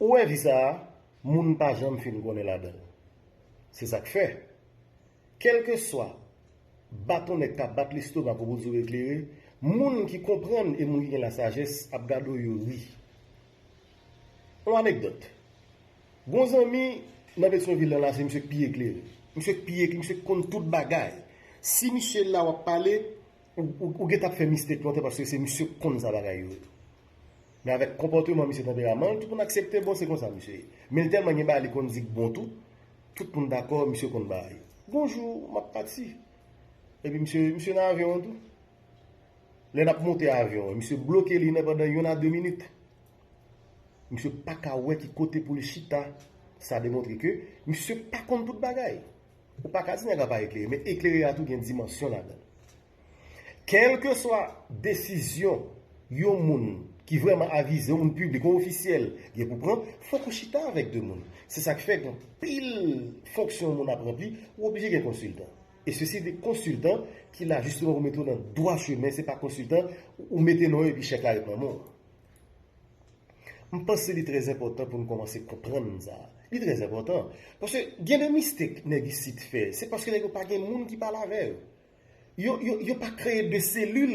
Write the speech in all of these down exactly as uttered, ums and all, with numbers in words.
Ou wè vi sa a, moun pa janm fin konnen ladan l. Se sa k fè, kèlkeswa baton nèg k ap bat lestoma pou bouzen w eklere, moun ki konprann e moun ki gen lasajès ap gade w yo ri. Yon anekdòt. Gon zanmi nan Petyonvil lan la, se misye k pi eklere. Misye k pi eklere, misye k konn tout bagay. Si misye la w ap pale, ou, ou, ou gentan ap fè mistake lontan paske se misye k konn sa bagay yo ye. Men avèk konpòteman misye, tanperaman l, tout moun aksepte, bon, se konsa misye ye. Men l tèlman gen bagay li konn di k bon tou, tout moun dakò, misye konn bagay yo. Gon jou, m ap pati. Epi misye, misye nan avyon an tou. Lè n ap monte avyon an, misye bloke li nan pandan youn a de minit. Misye pa ka wè ki kote pou li chita. Sa demontre ke misye pa konn tout bagay. Ou pa ka di nèg la pa eklere, men eklere a tou gen dimansyon ladan l. Kèlkeswa desizyon yon moun ki vrèman avize, yon moun piblik, yon ofisyèl, gen pou pran, fòk ou chita avèk de moun. Se sa k fè gen anpil fonksyon yon moun ap ranpli, ou oblije gen konsiltan. E se se de konsiltan ki la jisteman pou mete w nan dwa chemen, se pa konsiltan ou mete non epi chèk la ret nan men w. M panse li trè enpòtan pou n kòmanse konprann sa. Li trè enpòtan. Paske gen de mistake nèg isit fè, se paske nèg yo pa gen moun ki pale avè yo. Yo, yo, yo pa kreye de selil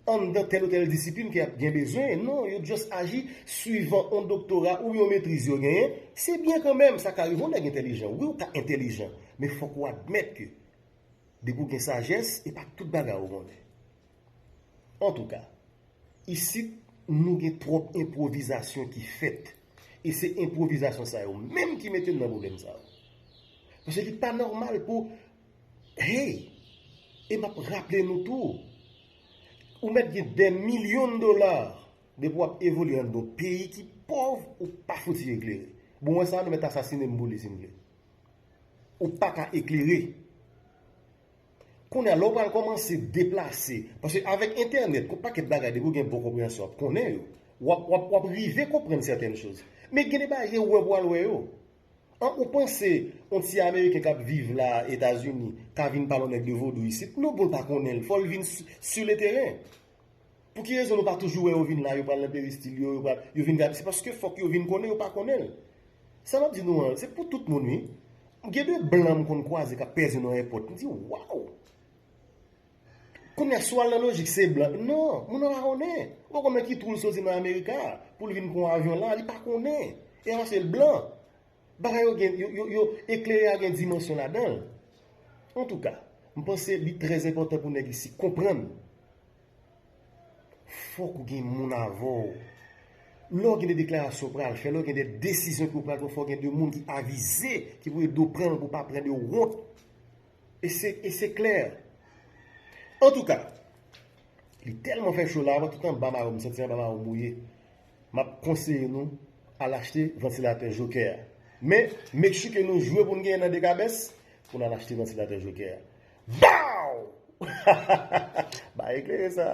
anndan tèl ou tèl disiplin ke y ap gen bezwen. Non, yo just aji swivan yon doktora ou yon metriz yo genyen. Se byen kanmenm, sa ka rive yon nèg entèlijan. Wi, ou ka entèlijan, men fòk ou admèt ke depi w gen sajès, e pa tout bagay ou konnen. Antouka, isit, nou gen twòp enpwovizasyon ki fèt. E se enpwovizasyon sa yo menm ki mete n nan pwoblèm sa yo. Paske li pa nòmal pou, hey, e m ap raple nou tou, ou mèt gen dè milyon dola, depi w ap evolye anndan yon peyi ki pòv, ou pa fouti eklere. Bon, wè sa, nou mèt asasinen m pou li si n vle. Ou pa ka eklere. Kounye a, lè w pral kòmanse deplase, paske avèk entènèt, gon pakèt bagay, depi w gen bon konpreyansyon, w ap konnen yo. W ap, w ap, w ap rive konprann sètèn choz. Men gen de bagay, ou wè pou w al wè yo. An, ou panse yon ti Ameriken k ap viv la, Etazini, ka vin pale yon nèg de vodou isit? Non, bon, l pa konnen l. Fò l vin su, sur le terrain. Pou ki rezon nou pa toujou wè yo vin la, yo pral nan peristil yo, yo pral, yo vin gade? Se paske fòk yo vin konnen, yo pa konnen l. Sa m ap di nou an, se pou tout moun, wi. Gen de blan m konn kwaze k ap pèse nan èpòt. M di, waw! Kounye a, si w al nan lojik, se blan. Non, moun nan pa konnen. Ou pa konn nan ki twou l soti nan Amerika pou l vin pran yon avyon la, li pa konnen. E paske l blan. Bagay yo gen, yo, yo, yo, eklere a gen dimansyon ladan l. Antouka, m panse li trè enpòtan pou nèg isi konprann. Fòk ou gen moun avè w. Lè w gen de deklarasyon w pral fè, lè w gen de desizyon ke w pral pran, fòk gen de moun ki avize, ki pou ede w pran l, pou w pa pran de wont. E se, e se klè. Antouka, li tèlman fè cho la, mwen tout anba mayo, m santi anba mayo mouye. M ap konseye nou al achte vantilatè Jokè a. Men, make sure ke nou jwe pou n genyen nan Dekabès pou n al achte vantilatè Jokè a. Baw! Ba eklere sa.